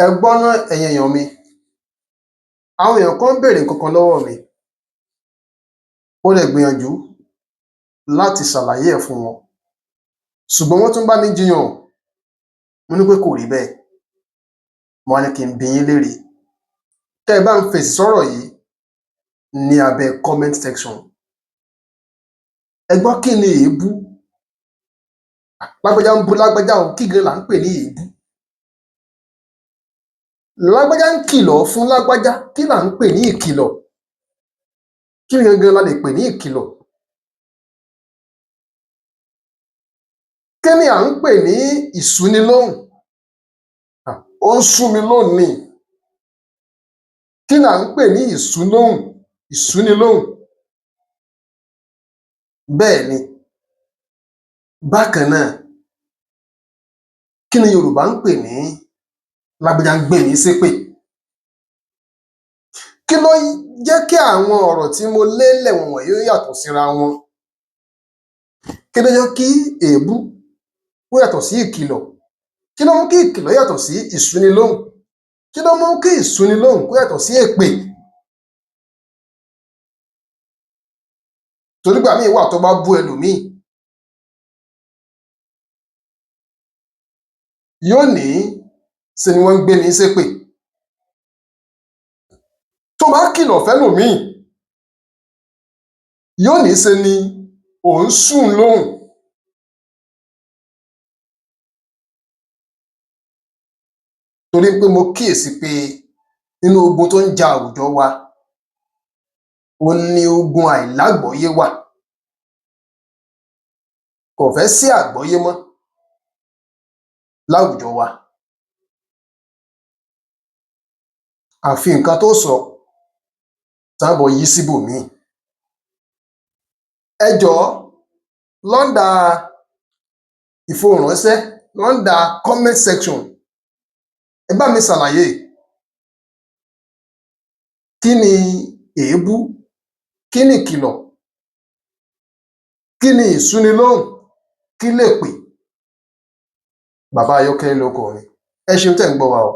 Ẹ gbọ́ ná, ẹ̀yin èèyàn mi, àwọn èèyàn kan béèrè nǹkan kan lọ́wọ́ mi. Mo dẹ̀ gbìyànjú láti ṣàlàyé ẹ̀ fún wọn, ṣùgbọ́n wọ́n tún bá mi jiyàn. Mo ní pé kò rí bẹ́ẹ̀. Mo wá ní kí n bi yín léèrè, kẹ́ ẹ bá ń fèsì sọ́rọ̀ yìí ní abẹ́ comment section. Ẹ gbọ́, kí ni èébú? Lágbájá ń bú lágbájá o, kí gan là ń pè ní èébú? Lágbájá ń kìlọ̀ fún lágbájá, kí là ń pè ní ìkìlọ̀? Kí gangan la lè pè ní ìkìlọ̀? Kí ni à ń pè ní ìsúnilóhùn? Ó ń sú mi lónìí. Kí là ń pè ní ìsúnlóhùn, ìsúnilóhùn? Bẹ́ẹ̀ ni, bákan náà, kí ni Yorùbá ń pè ní lágbájá ń gbé mi ṣépè? Kí ló jẹ́ kí àwọn ọ̀rọ̀ tí mo lélẹ̀ wọ̀nyí ó yàtọ̀ síra wọn? Kí ló jẹ́ kí èébú ó yàtọ̀ sí ìkìlọ̀? Kí ló mú kí ìkìlọ̀ yàtọ̀ sí ìsúnilóhùn? Kí ló mú kí ìsúnilóhùn kó yàtọ̀ sí èpè? Torí ìgbà míì wà tó bá bú ẹlòmíì, yóò ní ṣe ni wọ́n ń gbé mi ṣépè. Tó bá kìlọ̀ fẹ́lòmíì, yóò ní ṣe ni ò ń sùn lóhùn. Torí pé mo kíyèsí pé nínú ogun tó ń ja àwùjọ wa, òun ni ogun àìlágbọ́yé wà. Kò fẹ́ sí àgbọ́yé mọ́ láwùjọ wa. Àfi nǹkan tó sọ tábọ̀ yí síbòmíì. Ẹ jọ̀ọ́, lọ́ndà ìfohùnránṣẹ́, lọ́ndà comment section, ẹ bá mi ṣàlàyé kí ni èébú, kí ni ìkìlọ̀, kí ni ìsúnilóhùn, kí lèpè? Bàbá Ayọ́kẹ́lẹ́ lórúkọ mi. Ẹ ṣeun tẹ́ ẹ̀ ń gbọ́ wa o.